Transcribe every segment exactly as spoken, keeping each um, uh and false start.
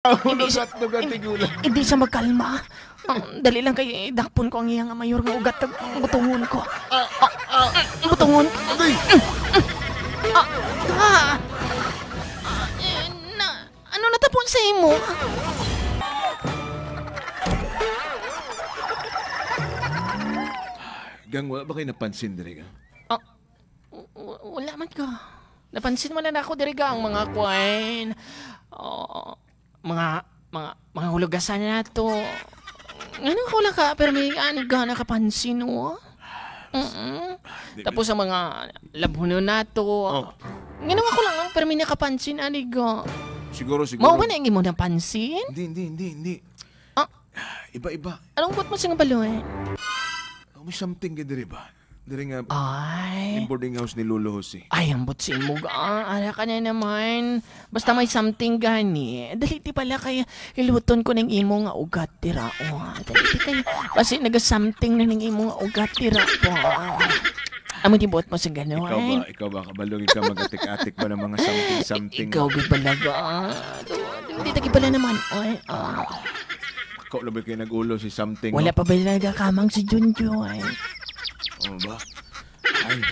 Hindi siya, Dugat-dugat, hindi, tigulang. Hindi siya magkalma. Ah, dali lang kay dakpon ko ang iya nga mayor nga ugat kag butungon ko. Ah, ah, ah. Butungon ko. Agoy! Ah, ah. Ah, eh, na, ano natapon sa imo? Gang, wala ba kayo napansin diri ka? Ah, w-, w-, wala man ka. Napansin mo na nako diri ka ang mga kwan. Oh, mga, mga, mga hulugasan nato. Ngano ka wala ka, pero may ani ka nakapansin, oh? Mm-mm. Di, tapos ang mga labhonon nato. Oh. Ngano ako lang ang permi nakapansin, ani ga? Siguro, siguro. Mao ba na ang imo napansin? Hindi, hindi, hindi, hindi. Ah. Iba-iba. Anong buot mo sing baloy? Oh, may something ka diri ba? Diri nga, ay, yung boarding house ni Lolo Jose. Ay, ambot si imo ga. Ala ka na naman. Basta may something gani. Dali, di pala kay hiluton ko ning imo nga ugat dira, oh. Dali, di kay basi naga-something na ning imo nga ugat dira, oh. Amo di buot mo sa gano'n? Ikaw ba, ikaw ba, kabalo ka mag-atik-atik ba ng mga something-something? Ikaw, gid pala ga. Di, di, di pala naman. Ay, ah. Ako, labi kayo nag-ulo si something, wala no? Pa ba nagakamang si Junjun? Oh, ba? Ay,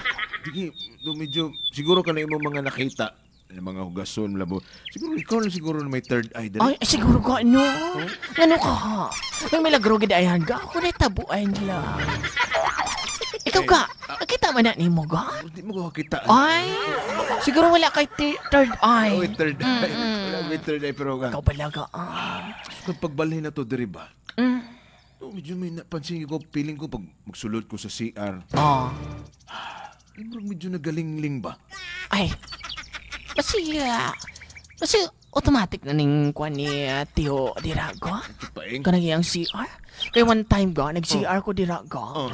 di, do medyo, siguro ka na imo mga nakita. Ang mga hugason, labo. Siguro, ikaw lang siguro na may third eye dali. Ay, siguro ka, no? Oh? Ngano ka, ha? May milagro gid ay hangga. Ako na tabuan lang. Ikaw ka, nakita man na nimo ga? Di mo ko kita. Ay, siguro wala kay ti-, third eye. Wala may third eye. Mm-mm. Wala may third eye, pero ka. Ikaw pala ga, ah. Kung pagbalhin na to, diri ba? Mm. Oh, medyo may napansin ko, feeling ko pag magsulod ko sa C R. Oh. Ay, murag medyo nagalingling ba? Ay. Kasi, ah, kasi automatic na ning kwan ni, ah, Tiyo dira ga. Ito pa, eh. Kanang iyang C R. Kay one time ga, nag-C R ko dira ga. Oh.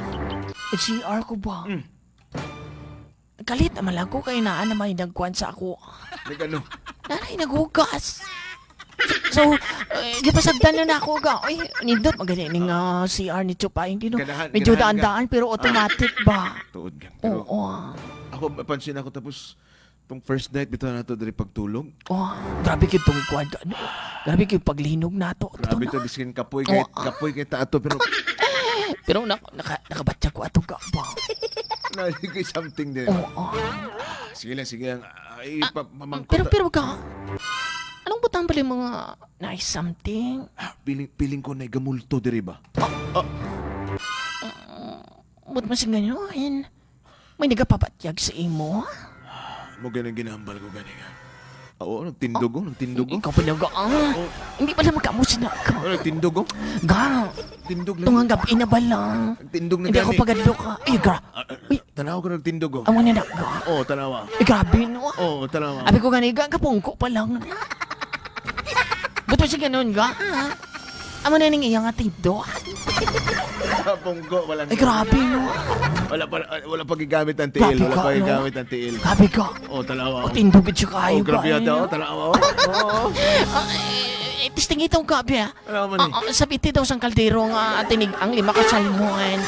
Nag-C R ko ba? Mm. Galit naman lang ko kay naa na may nagkuan sa ako. Nag-ano? Nanay naghugas. So, eh, gipasagdan na nako ga. Ay, nindot, magaling ning, ah, C R ni Chupay. Hindi, no? Ganahan, medyo ganahan ka. Daan-daan, pero automatic ba? Ah, tuod ka. Pero oo. Ako, mapansin ako, tapos, tong first night, bitaw na to, diri pagtulog. Oh, grabe kitong kuan ka, ano? Grabe kitong paglinog nato. Grabe to, biskin kapoy kay, oh, ah, kapoy kay ta ato, pero pero nak-, naka-, nakabatya ko ato ka ba? Nalagay something din. Oo. Sige lang, sige lang. Ay, ah, pa-, mamangkot pero, ta- pero ka, anong butang pala yung mga nice something? Ah, feeling, feeling ko na gamulto diri ba? Ah, ah. Mm, ba't mo sigayon? May nagapabatyag sa imo? Mo ganang ginahambal ko gani nga. Oo, nagtindog, oh, nagtindog, oh. Ikaw pala ga, ah. Oo. Hindi pala magkamo sila ka. Oh, nagtindog, oh. Ga. Tindog lang. Tungang gabi na ba lang? Nagtindog na gani. Hindi ako pagadlo ka. Ay, ga. Ah, ah, uy. Tanaw ko nagtindog, oh. Amo na na, ga. Oh, tanawa. Ay, grabe, no? Oh, tanawa. Abi ko gani, ga, kapungko pa lang. Buto siya ganun, ga. Amo na ning iya nga tindog. Pungko, walang. Ay, grabe, no? Wala pa, wala pa gigamit ang tiil. Grabe ka, no? Wala pa gigamit ang tiil. Grabe ka. Oh, talawa, oh. Ang tindog at saka. Oh, grabe yata, oh, talawa, oh. Oo. Ah, eh, eh, testing itong gabi, ah. Ano naman, eh? Ah, ah, sa biti daw sang kaldero nga tinig ang lima ka salmon.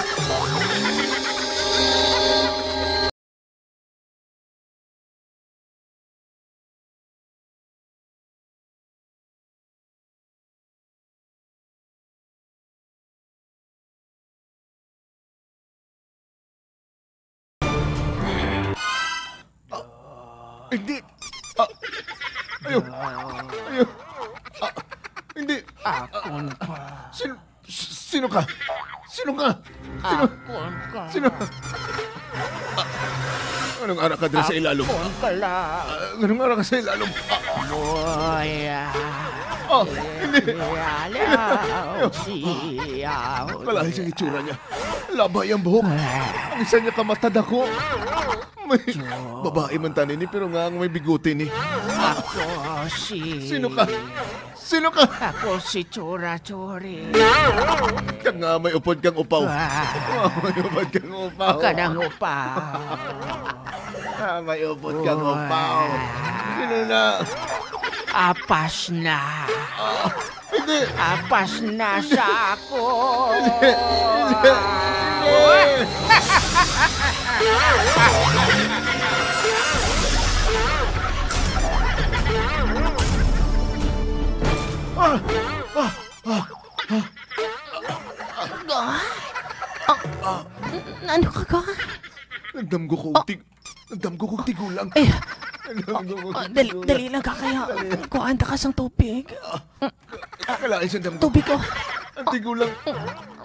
Ah, hindi. Ah, ayaw. Ayaw. Ah, hindi. Akon pa. Sin-, S-, sino ka? Sino ka? Sino? Akon ka. Sino? Ah, anong ara ka diri sa ilalom? Akon ka lang. Ah, anong ara ka sa ilalom? Ah. Boy, ah. Oh, hindi. Alaw, siya. Kalahi sa itsura niya. Labay ang buhok. Ah. Ang isa niya kamata dako. May babae man tani ni, pero nga ang may bigote ni. Ako si. Sino ka? Sino ka? Ako si Chura Churi. Kag nga may upod kang upaw. Ah. Nga may upod kang upaw. Kanang upaw. Ah, may upod kang upaw. Sino na? Apas na. Ah, hindi. Apas na sa ako. Hindi. Hindi. Hindi. Ga? Ah, n-, ano ka, ga? Nagdamgo ko og tig-, nagdamgo ko og tigulang. Eh, Nagdamgo ko og ah, dali, tigulang. dali lang ka kaya. Dali. Kuhaan ta ka sang tubig. Ah, kalain sa damgo. Tubig ko. Ang tigulang.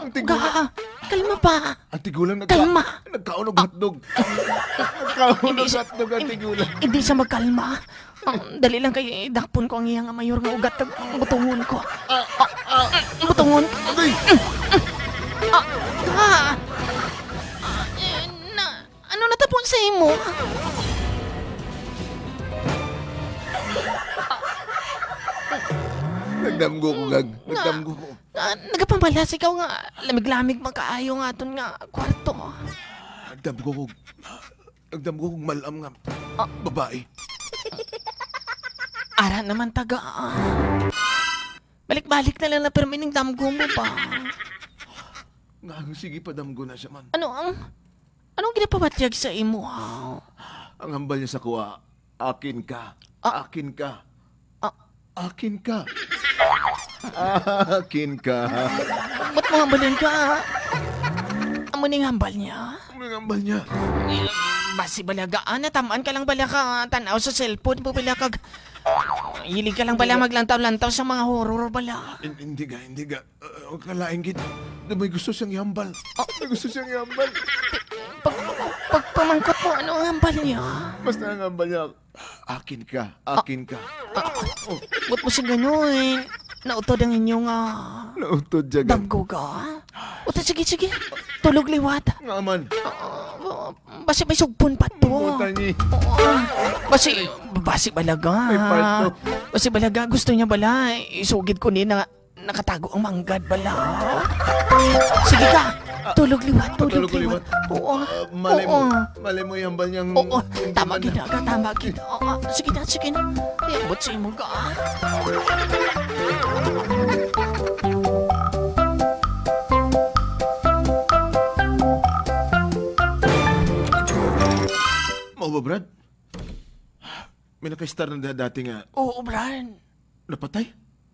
Ang tigulang. Ga, kalma pa. Ang tigulang nagka-, Kalma. nagkaon og hotdog. Nagkaon Hindi og siya, hotdog ang hindi, tigulang. hindi siya magkalma. Ah, dali lang kay dakpon ko ang iya nga mayor nga ugat kag butongon ko. Ah, ah, ah. Butongon. Agay! Ah, ah, ah, eh, na, ano natabo sa imo? Nagdamgo ko, Gag. Nga, Nagdamgo ko. nga, nagapamalas ikaw nga lamig-lamig man kaayo nga aton nga kwarto. Nagdamgo ko. Nagdamgo kog mal-am nga Ah. babae. Ara naman taga, ah. Balik-balik na lang na, pero may nagdamgo mo pa. Nga, sige pa, damgo na siya man. Ano ang, anong ginapabatyag sa imo, ha? Ang hambal niya sa kuha, "Akin ka. Ah. Akin ka. Ah. Akin ka. Akin ka." Ba't mo hambalan ka? Amo ning hambal niya? Amo ning hambal niya. Eh, basi balaga, ah, natamaan ka lang bala ka, tanaw sa cellphone mo bala kag, hilig ka lang bala Hindi. maglantaw-lantaw sa mga horror bala. Hin-, hindi ka, hindi ka. Uh, kalain gid. Na may gusto siyang ihambal. Oh. May gusto siyang ihambal. Pag, pagpamangkot mo, ano ang hambal niya? Basta ang hambal niya, "Akin ka, Ah, akin ka." ah, Oh. Ba't mo siya ganun? Nautod ang inyong, ah, Nautod siya, gan. damgo ka? O, ta-, sige, sige. Tulog liwat. Nga man. Ah, basi may sugpon pa to. Mo, tangi. Oo. Basi, basi balaga. May part two. Basi balaga, gusto niya bala, isugid ko ni na nakatago ang manggad bala. Sige ka, tulog liwat, tulog Tulog ko liwat. liwat. Oo. Ah, malay mo, Oo. malay mo, ihambal niyang Oo, hindi tama man gid na. ka, tama gid. Oo, sige na, sige na. Ay, abot sa imo ka. Mao ba, Brad? May naka-star na da-, dati nga Oo, Brad. napatay?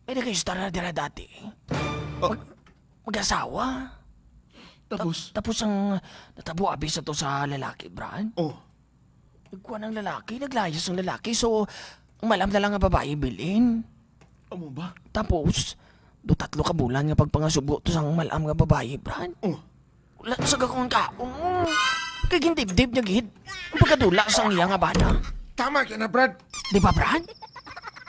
May naka-star na dira dati. Oh. Mag-, mag-asawa. Tapos? Tap-, tapos ang natabo abi sa to sa lalaki, Brad. Oh. Nagkuha ng lalaki, naglayas ang lalaki. So, ang malam na lang nga babae bilin. Amo ba? Tapos, do tatlo ka bulan nga pagpangasubo to sang malam nga babae, Brad. Oh. Wala sa gakong kaon. Kay gindibdib niya gid ang pagkadula sang iya nga bana. Tama ka na, Brad. Di ba, Brad?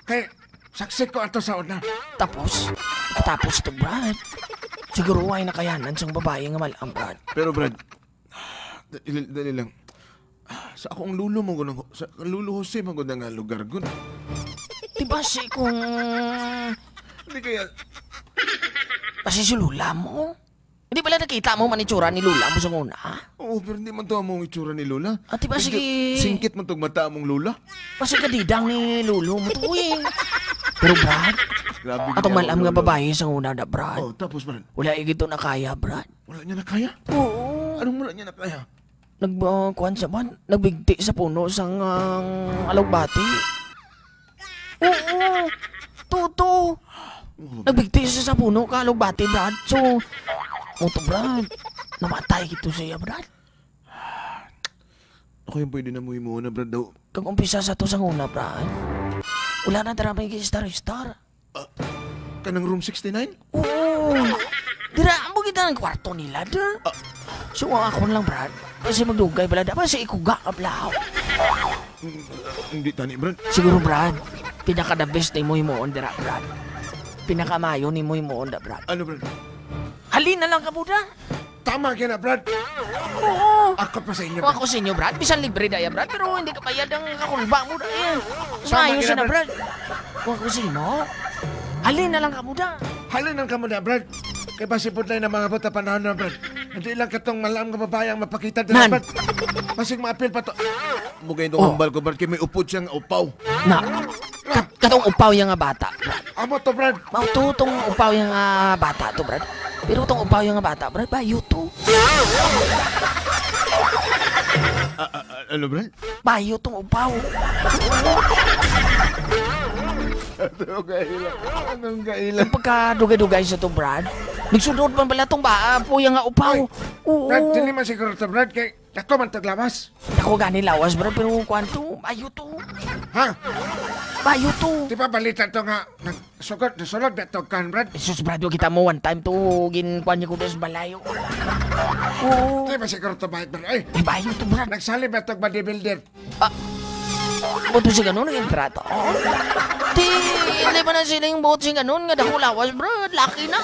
Kay saksi ko ato sa una. Tapos, tapos to, Brad. Siguro way nakayanan sang babae nga malam, Brad. Pero, Brad, dali, dali lang. Sa akong lolo mo gunang, sa lolo Jose mo gunang nga lugar gun. Di ba si kung Hindi kaya Kasi si Lola mo? Hindi pala nakita mo man itsura ni Lola mo sa una? Oo, pero hindi man to among itsura ni Lola. Ati ba, Medyo sige. singkit man tong mata among Lola. Kasi kadidang ni Lolo mo to, eh. Pero, Brad, Grabe atong gid malam nga ang Lolo. babae sa una na, Brad. Oh, tapos, Brad? Wala, eh, gito na kaya, Brad. Wala niya na kaya? Oo. Anong wala niya na kaya? Nag-, ah, kuwan siya man, nagbigti sa puno sang, ah, alugbati. Oo. Tuto. Oo. Nagbigti siya sa puno ka alugbati, Brad. So, mo to, Brad. Namatay gito siya, Brad. Ako yung pwede na mo himuon na, Brad, daw. Kag umpisa sa to sa una, Brad. Wala na dara may star-star. Ah, kanang room sixty-nine? Oo. Dira, amo kita ang kwarto nila, da. Ah. So, ang akon lang, Brad. Kasi magdugay pala, da. Kasi ikuga ka, bla. Mm, hindi tani, Brad. Siguro, Brad, pinaka the best ni mo himuon dira, Brad. Pinakamayo ni mo himuon da, Brad. Ano, Brad? Halin na lang ka, Buda. Tama ka na, Brad. Oo. Ako pa sa inyo, Brad. Ako sa inyo, Brad. Bisan libre daya, Brad. Pero hindi ka bayad ang kakulba mo, daya. Tama Maayo ka na, siya na, Brad. Brad. Ako sa inyo. Halin na lang ka, Buda. Halin lang ka mo na, Brad. Kay basi pud na yung mga buta panahon na, Brad. Hindi lang katong malam nga babae ang mapakita dira, Nan. Brad. Basig maapil pa to. Mugay itong Oh. hambal ko, Brad, kay may upod siyang upaw. Na, kat-, katong upaw yang nga bata, Brad. Amo to, Brad. Mao to, tong upaw yang, ah, bata to, Brad. Pero tong upaw yang nga bata, Brad, bayo to. Ah, ah, ah, ano, Brad? Bayo tong upaw. Ano kaila? Anong kaila? Ang pagkadugay-dugay sa to, Brad. Nagsunod man bala tong ba, ah, puya nga upaw. Ay, Oo. Brad, dili man siguro to, Brad, kay dako man tag lawas. Dako gani lawas, Brad, pero kuwan to, ayo to. Ha? Bayo to. Di ba balita to nga nagsugot, nasulod na to kan, Brad? Jesus, Brad, wa kita mo one time to, gin kuwan niya ko sa balayo. Oo. Di ba siguro to, Brad? Ay, Ay, bayo to, Brad. Nagsalib na to, bodybuilder. Ah, buto si ganun ang trato. Di, hindi ba na siling buot si ganun nga dako lawas, Brad? Laki na.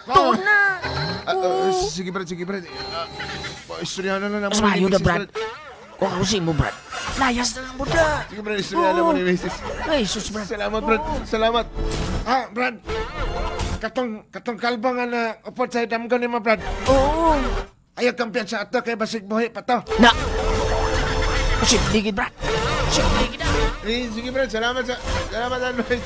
Tuon na. Ah, ah, Oo. Sige, Brad, sige, Brad. Ah, istoryahan na lang Mas naman maayo ni na, misis, Brad. Brad. Kung ako si mo, Brad. Layas na lang mo, Brad. Sige, Brad, istoryahan Oo. naman ni misis. Ay, sus, Brad. Salamat, Brad. Oo. Salamat. Ah, Brad. Katong, katong kalba nga na upod sa damgo ni mo, Brad. Oo. Ayaw kang piyansa ato kay basig buhi pa to. Na! Posible gid, Brad. Posible gid, ah. Eh, sige, Brad. Salamat sa, salamat sa advice.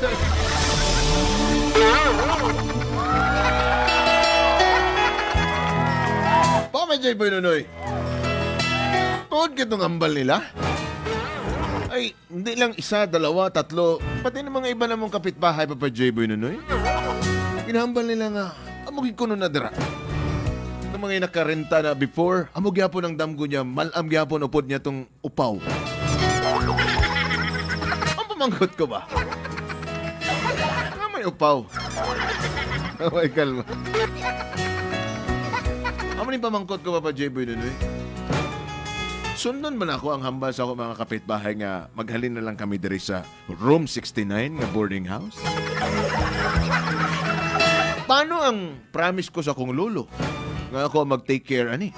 Papa J Boy Nonoy. Tuod kitong hambal nila. Ay, hindi lang isa, dalawa, tatlo. Pati ng mga iba namong kapitbahay, Papa J Boy Nonoy. Ginahambal nila nga, amo gid kuno na dira. Ng mga nakarenta na before, amo gyapon ang damgo niya, mal-am gyapon upod niya tong upaw. Ang pamangkot ko ba? Nga may upaw. May kalma. Amo ni pamangkot ko, Papa J Boy Nonoy. Sundon man ako ang hambal sa akong mga kapitbahay nga maghalin na lang kami diri sa Room sixty-nine nga boarding house? Paano ang promise ko sa akong lolo nga ako ang mag-take care ani?